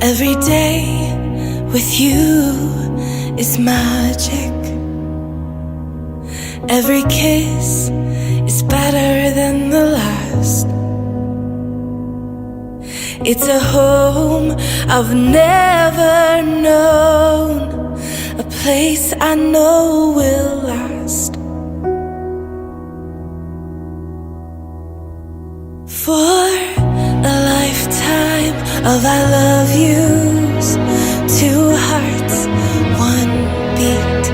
Every day with you is magic. Every kiss is better than the last. It's a home I've never known, a place I know will last. For a lifetime of I love yous, two hearts, one beat.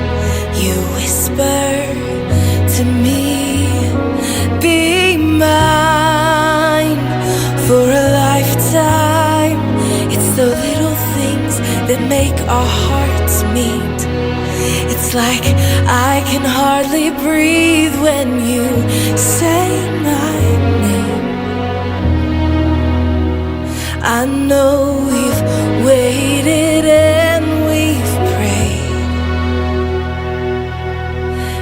You whisper to me, be mine for a lifetime. It's the little things that make our hearts meet. It's like I can hardly breathe when you say my name. I know we've waited and we've prayed,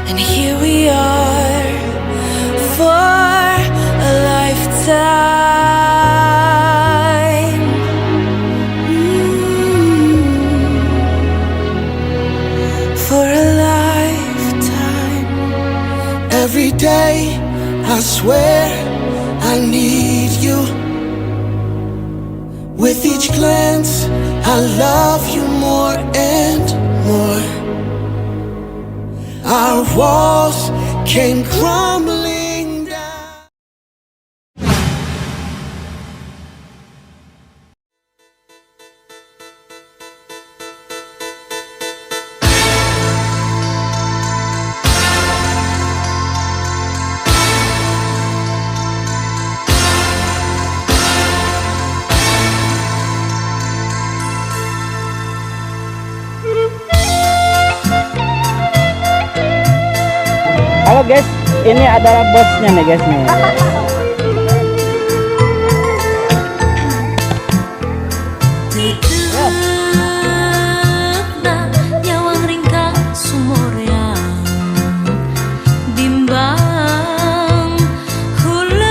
and here we are for a lifetime. For a lifetime. Every day, I swear I need you. With each glance, I love you more and more. Our walls came crumbling down. Halo guys, ini adalah bosnya nih guys nih. Tetepna nyawang ringkang sumoreang bimbang huleungna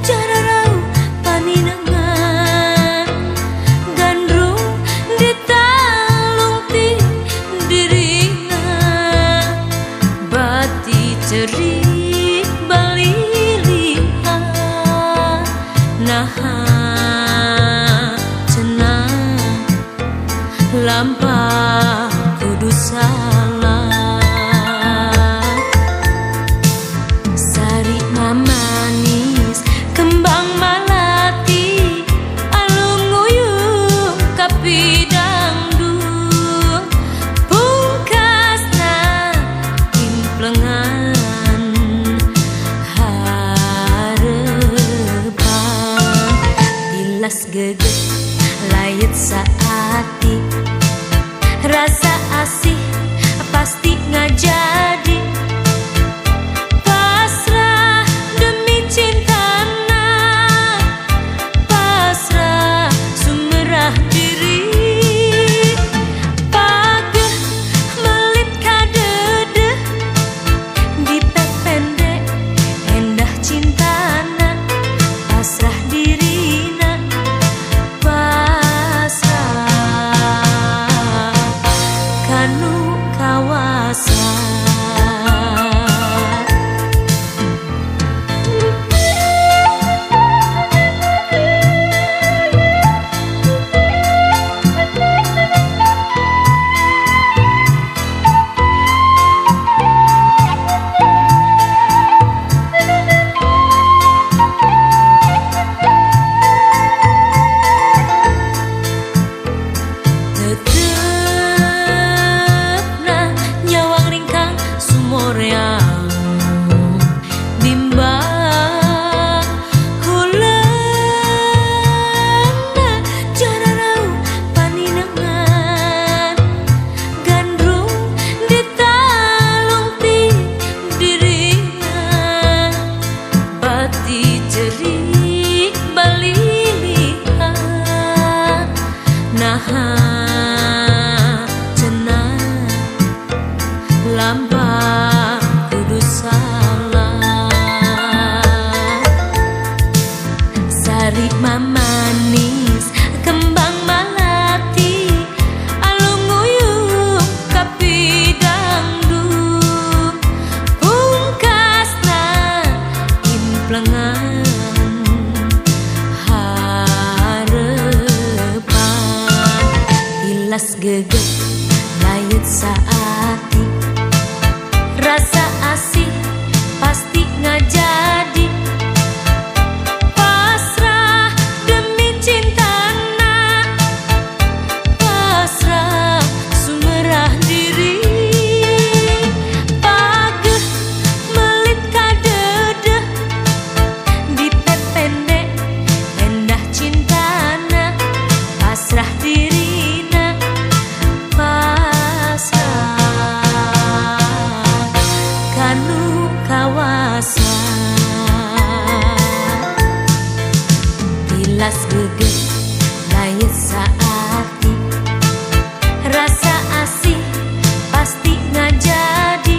jararau paninengan gandrung ditalung ti dirina bati cerik baliliha naha cenah lampah kudu salah sari mamanis kembang malati alum nguyuh kapidangdung pungkasna kimplengan harepan tilas geget layet saati rasa asih pasti ngajadi pasrah demi cintana pasrah sumerah diri pageh melit kadedeh dipek pendek endah cintana pasrah dirina pasrah. Ngaplengan harepan tilas geget layut saati rasa asih pasti ngajadi pasrah demi cintana pasrah sumerah diri pageh melit kadedeh dipependek endah cintana pasrah dirina pasrah kanu kawasa tilas geget layut saati rasa asih pasti ngajadi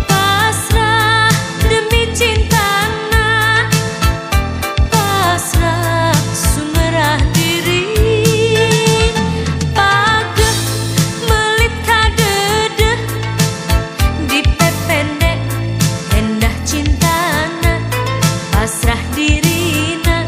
pasrah demi cintana pasrah sumerah diri pageh melit kadedeh dipependek endah cintana pasrah dirina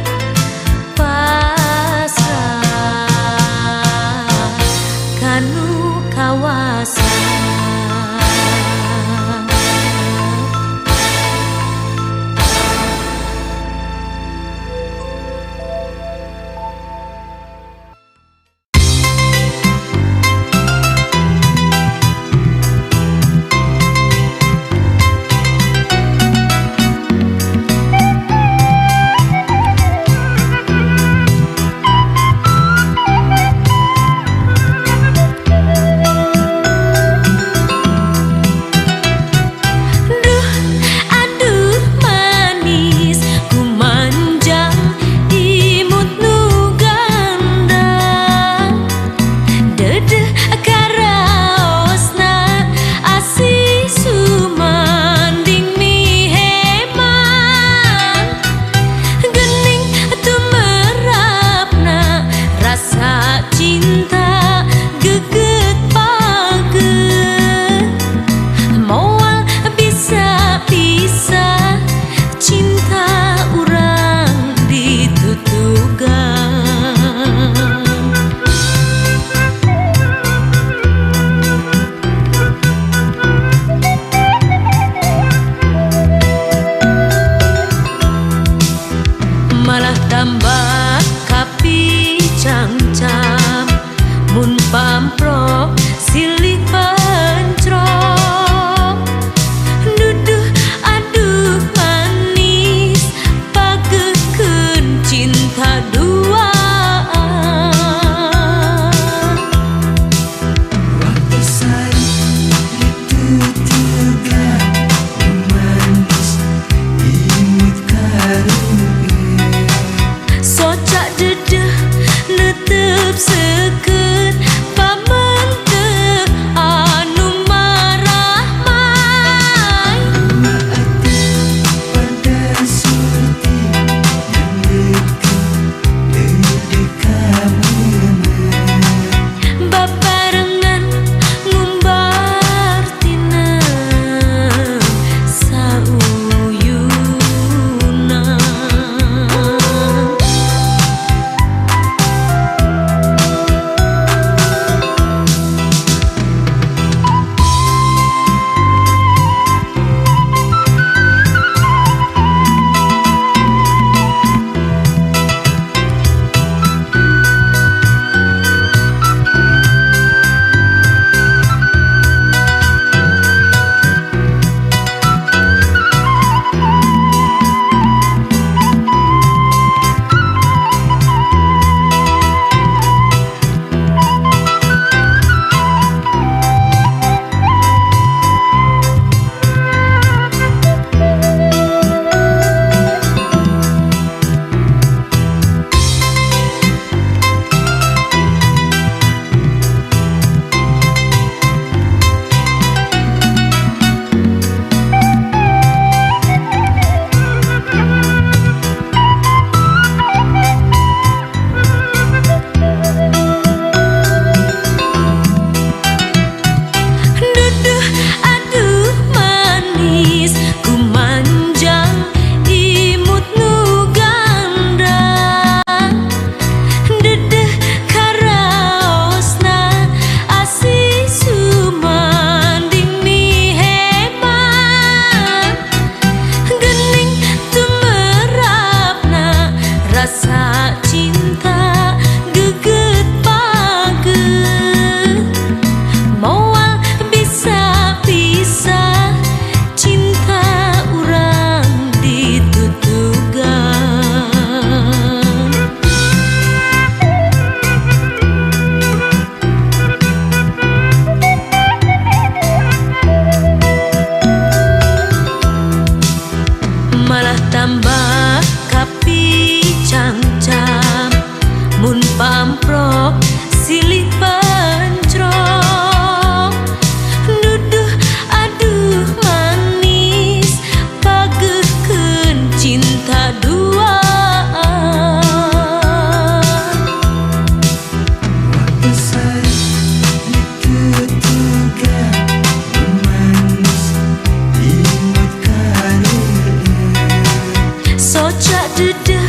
Sadedeh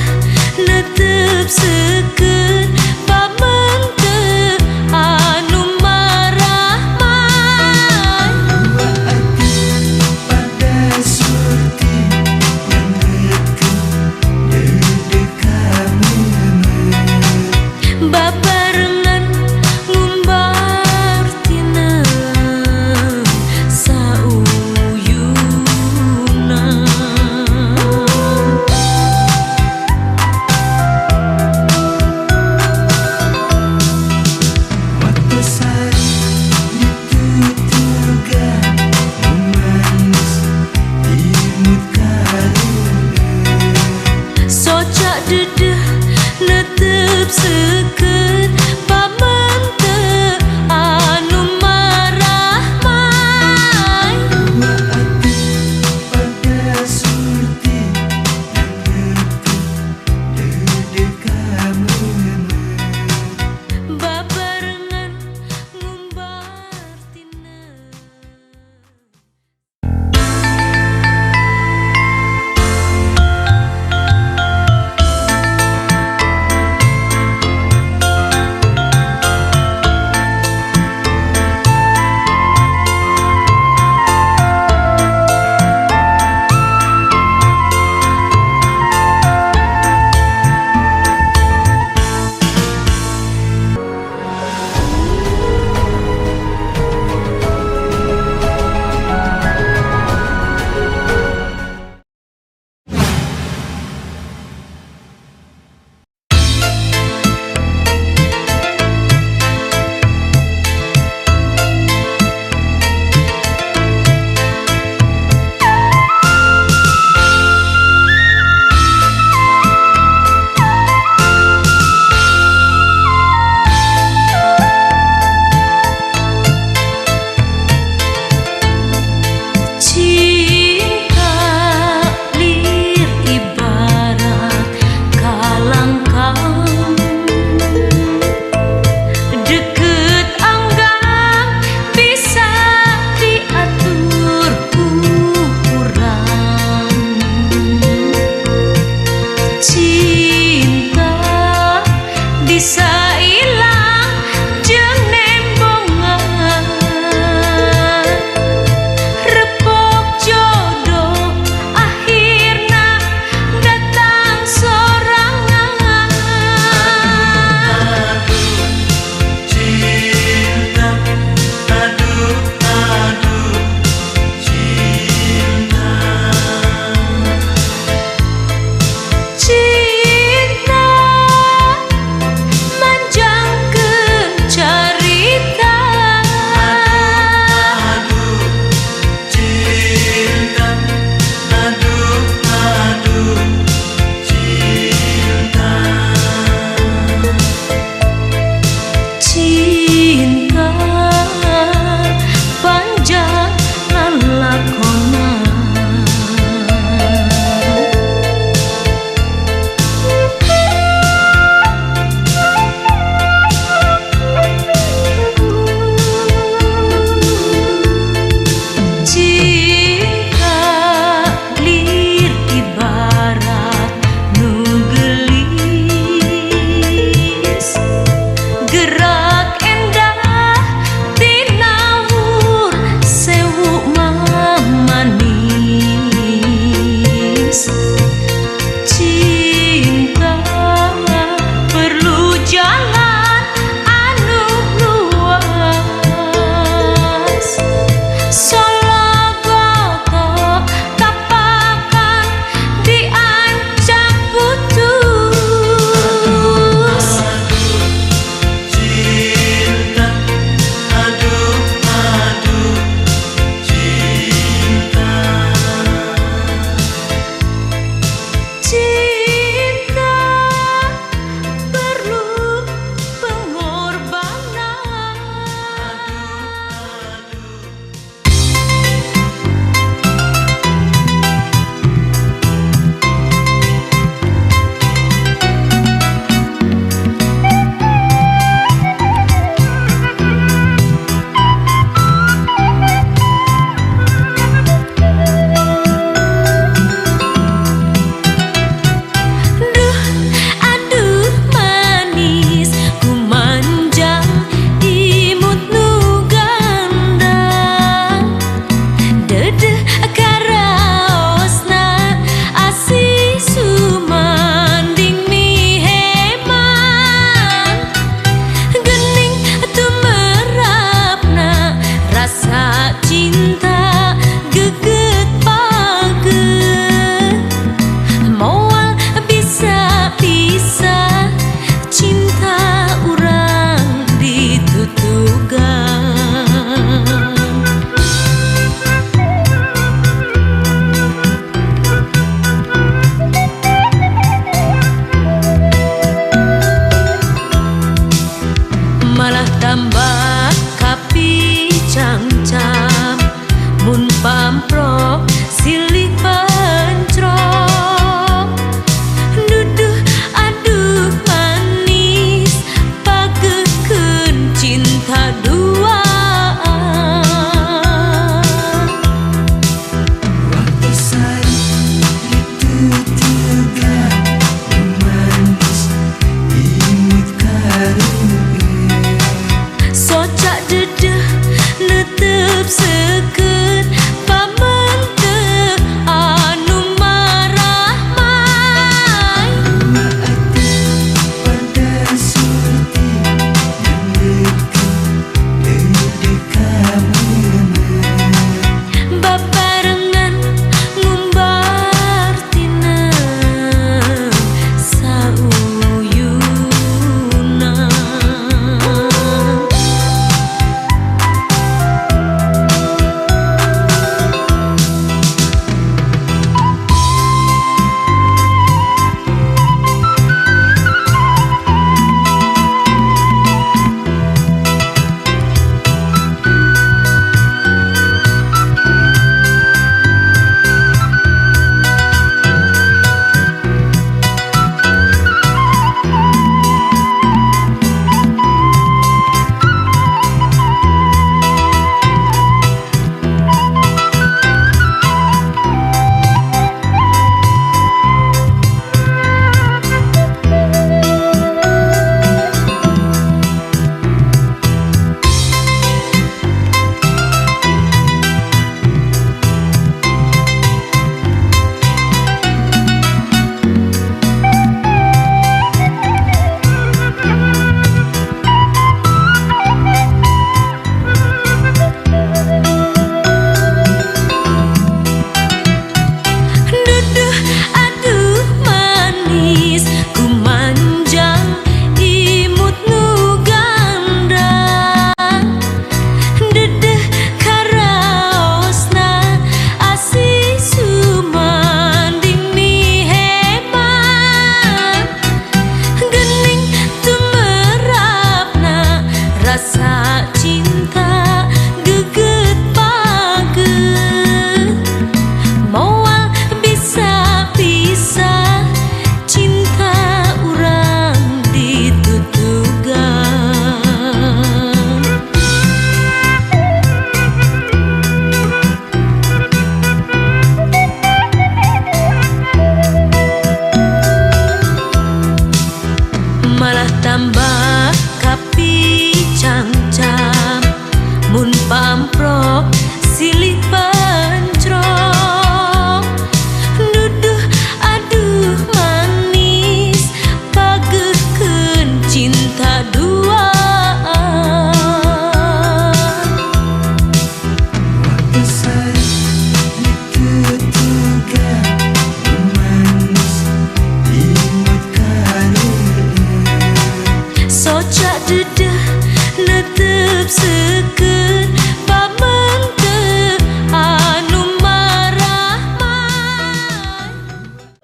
netep seukeut pamengke anu marahmai. Pada surti Yang Babarengan ngumbar tina sauyuna.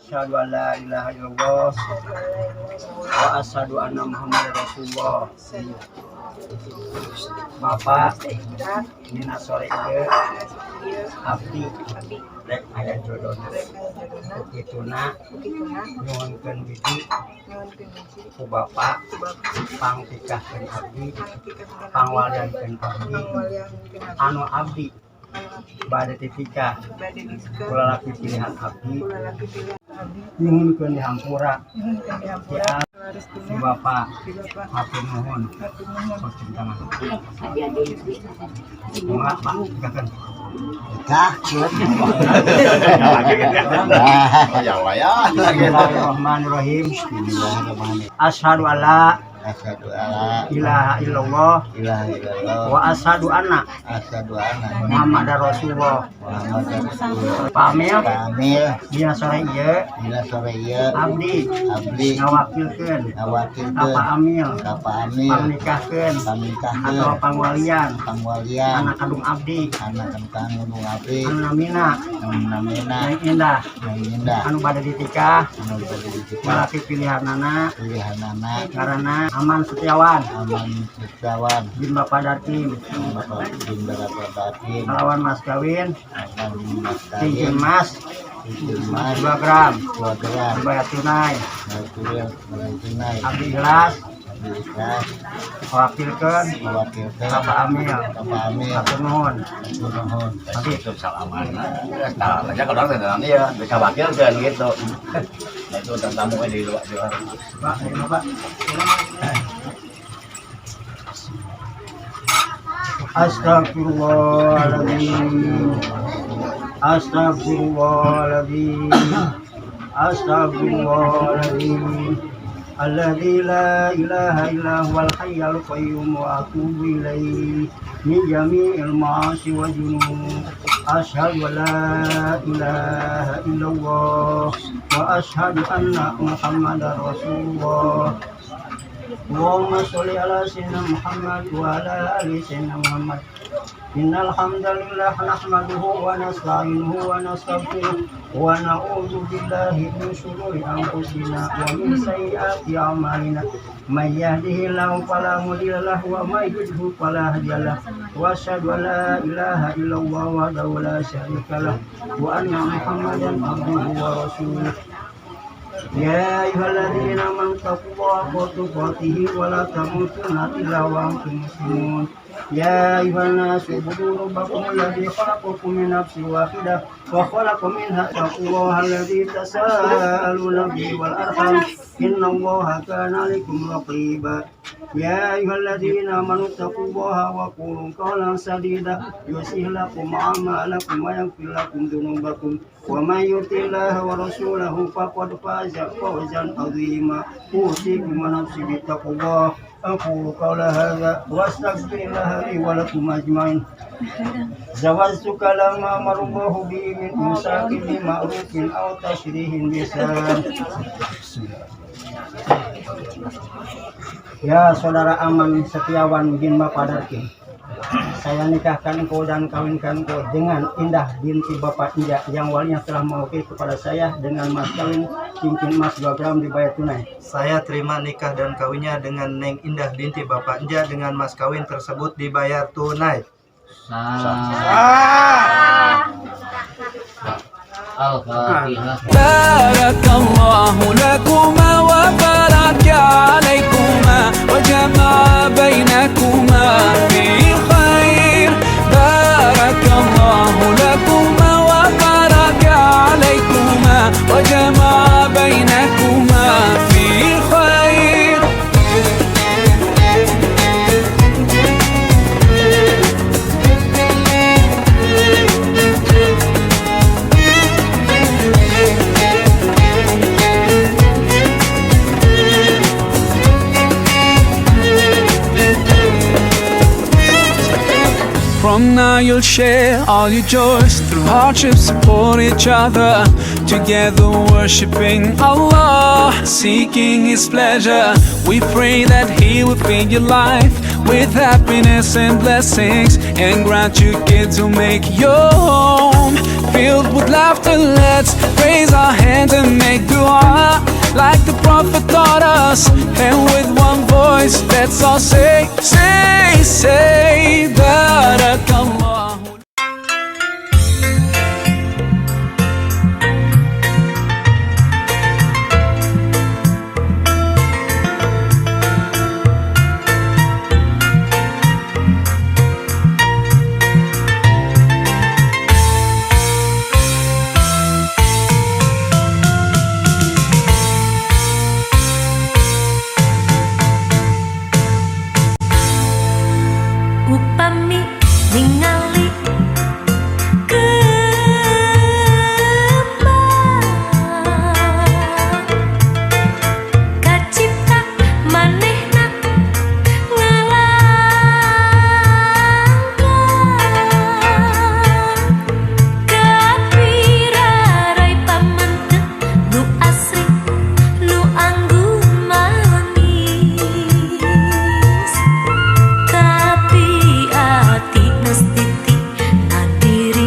Asyhadu an la ilaha illallah wa asyhadu anna Muhammadar Rasulullah. Bapak, dina sore ieu abdi rek aya jodona. Kituna nyuhunkeun widi ku Bapak pangtikahkeun abdi, pangwaliankeun abdi anu abdi bade ditikah ku lalaki pilihan abdi. Nyuhunkeun dihampura ti Bapak. Hatur nuhun. Sok cium tangan. Mangga, Pak, tikahkeun. Kah, Ya waya. Bismillahirrahmanirrahim. Bismillahirrahmanirrahim. Asyhadu alla Asyhadu alla ilaha illallah ilaha illallah wa asyhadu anna asyhadu anna Muhammadar Rasulullah. Muhammadar Rasulullah. Pak Amil, Pak Amil, dina sore ieu dina sore ieu abdi abdi ngawakilkeun ngawakilkeun ka Pak Amil ka Pak Amil pangnikahkeun pangnikahkeun atau pangwalian pangwalian anak kandung abdi anak kandung abdi anu namina anu namina Neng Indah Neng Indah anu bade ditikah anu bade ditikah lalaki pilihanana pilihanana karena Aman Setiawan Aman Setiawan bin Bapak Darkim Bapak bin Bapak Darkim kalawan mas kawin kalawan mas cincin kawin emas cincin emas 2 gram 2 gram dibayar tunai. Bayar tunai. Abdi ikhlas Abdi ikhlas mewakilkan mewakilkan Bapak Amil. Bapak Amil. Hatur nuhun. Hatur nuhun. Abdi. Salaman. Nah, aja kalau orang nanti ya bisa wakil kan gitu. Nah, itu tamu di luar di luar. Pak, ini Pak. Astagfirullahaladzim. Astagfirullahaladzim. Astagfirullahaladzim. Alladzi la ilaha illa huwal hayyul qayyum wa atubu ilaihi min jami'il ma'asi wa junub. Asyhadu an la ilaha illallah wa asyhadu anna Muhammadar Rasulullah. Allahumma sholli ala sayyidina Muhammad wa ala ali sayyidina Muhammad. Innal hamdalillah nahmaduhu wa nasta'inuhu wa nastaghfiruh wa na'udzu billahi min shururi anfusina wa min sayyiati a'malina. May yahdihillahu fala mudilla lahu wa may yudlil fala hadiyalah. Wa asyhadu an la ilaha illallah wahdahu la syarika lah wa anna Muhammadan abduhu wa rasuluh. Ya ayyuhalladzina amanu taqullaha haqqa tuqatih wa la tamutunna illa wa antum muslimun. Ya ayyuhan nasu ubudu rabbakum alladzi khalaqakum min nafsin wahidah wa khalaqa minha taqullaha alladzi tasaaluna bihi wal arham innallaha kana 'alaikum raqiba. Ya ayyuhalladzina amanu taqullaha wa qulu qawlan sadida yuslih lakum a'malakum wa yaghfir lakum dzunubakum wa may yuti'illaha wa rasulahu faqad faza fawzan 'azima. Usikum wa nafsi bittaqwallah. Aqulu qawla hadza wa astaghfirullaha li wa lakum ajma'in. Zawaztuka lama amarallahu bihi min imsakin bi ma'rufin aw tashrihin bisan. Ya saudara Aman Setiawan bin Bapak Darkin, saya nikahkan engkau dan kawinkan engkau dengan Indah binti Bapak Inja yang walinya telah mewakili kepada saya dengan mas kawin cincin emas 2 gram dibayar tunai. Saya terima nikah dan kawinnya dengan Neng Indah binti Bapak Enja dengan mas kawin tersebut dibayar tunai. Al-Fatihah. بارك الله لكما وبارك عليكما وجمع بينكما في خير. بارك الله لكما وبارك عليكما وجمع بينكما في خير. From now you'll share all your joys through hardships, support each other. Together worshiping Allah, seeking His pleasure. We pray that He will fill your life with happiness and blessings and grant you kids who make your home filled with laughter. Let's raise our hands and make Let's all say, say, say, Barakallahu. Upami ningali kembang kacipta manehna ngalangkang kapirarai pamanteh nu asri nu anggun manis tapi ati nastiti nadiri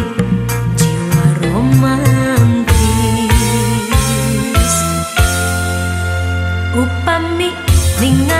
jiwa romantis upami ningali.